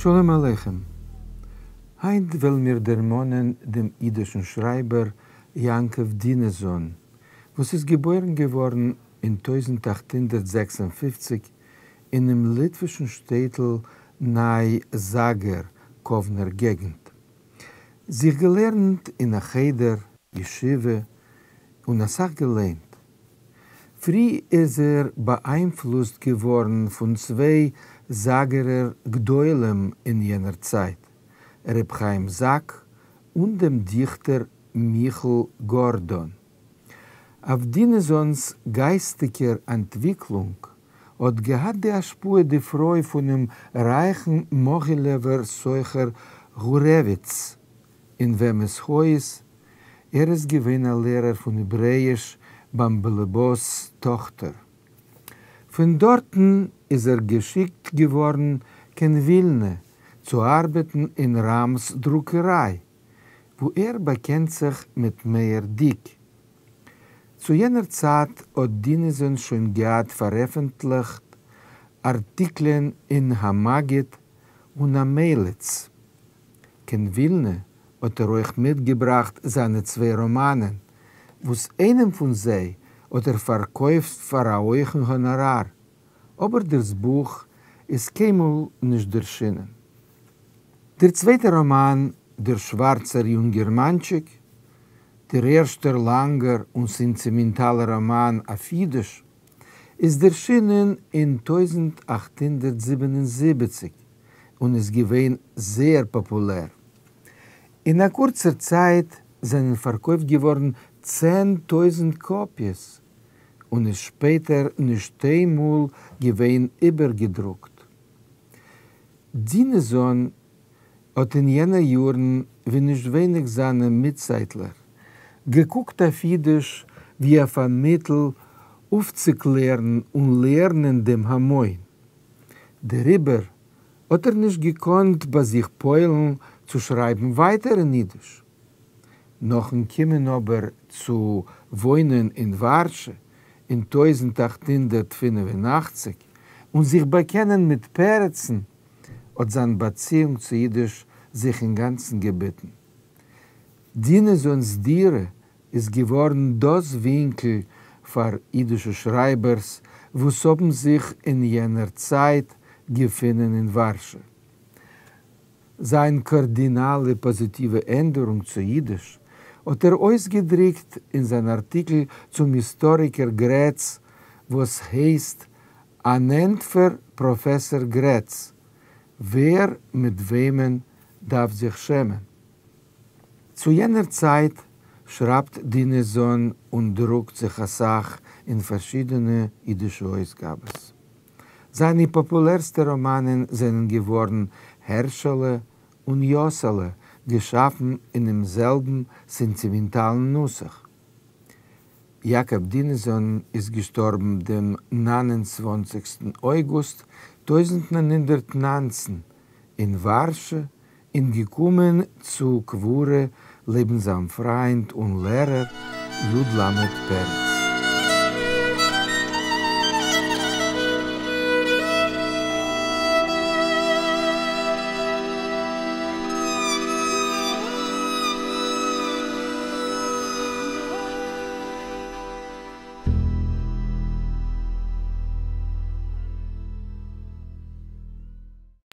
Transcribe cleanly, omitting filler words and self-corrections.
שלום עליכם. היינט וועלן מיר דערמאנען דעם אידישן שרייבער יעקב דינעזאן, וואס איז געבוירן געווארן אין 1856 אינעם ליטווישן שטעטל ניי זאגער, קאוונער געגנט. זיך געלערנט אין א חדר, ישיבה, און אסאך געליינט. פרי איז ער באאיינפלוסט געווארן פון צוויי זאגערער גדולים אין יענער צייט, ר' חיים זאק און דעם דיכטער מיכל גארדאן. אויף דינעזאנ'ס גייסטיגער אנטוויקלונג האט געהאט די השפעה די פרוי פונעם רייכן מאגילעווער סוחר גורעוויץ, אין וועמעס הויז ער איז געווען א לערער פון העברעאיש ביים באלעבאס טאכטער. פון דארטן איז ער געשיקט געווארן קיין ווילנע צו ארבעטן אין ראמ'ס דרוקעריי, וואו ער באקענט זיך מיט מאיר דיק. צו יענער צייט האט דינעזאן שוין געהאט פארעפנטליכט ארטיקלען אין המגיד און המליץ. קיין ווילנע האט ער אויך מיטגעבראכט זיינע צוויי ראמאנען, וואס איינעם פון זיי האט ער פארקויפט פאר א הויכן האנאראר, אבער דאס בוך איז קיינמאל נישט דערשינען. דער צווייטער ראמאן, דער שווארצער יונגערמאנטשיק, דער ערשטער לאנגער און סענטימענטאלער ראמאן אויף אידיש, איז דערשינען אין 1877 און איז געווען זייער פאפולער. אין א קורצער צייט זענען פארקויפט געווארן 10,000 קאפיעס, און איז שפעטער נישט איינמאל געווען איבערגעדרוקט. דינעזאן האט אין יענע יארן, ווי נישט ווייניג זיינע מיטצייטלער, געקוקט אויף אידיש ווי אויף א מיטל אויפצוקלערן און לערנען דעם המון. דעריבער האט ער נישט געקאנט ביי זיך פועל'ן צו שרייבן ווייטער אין אידיש. נאכ'ן קומען אבער צו וואוינען אין ווארשע אין 1885 און זיך באקענען מיט פרצן, האט זיין באציאונג צו אידיש זיך אינגאנצן געביטן. דינעזאנ'ס דירה איז געווארן דאס ווינקל פאר אידישע שרייבערס וואס האבן זיך אין יענער צייט געפונען אין ווארשע. זיין קארדינאלע פאזיטיווע ענדערונג צו אידיש האט ער אויסגעדריקט אין זיין ארטיקל צום היסטאריקער גרעץ וואס הייסט אן ענטפער פראפעסאר גרעץ, ווער מיט וועמען דארף זיך שעמען. צו יענער צייט שרייבט דינעזאן און דרוקט זיך אסאך אין פארשידענע אידישע אויסגאבעס. זיינע פאפולערסטע ראמאנען זענען געווארן הערשעלע און יאסעלע, געשאפן אינעם זעלבן סענטימענטאלן נוסח. יעקב דינעזאן איז געשטארבן דעם 29 אויגוסט 1919 אין ווארשע און געקומען צו קבורה לעבן זיין פריינד און לערער י. ל. פרץ.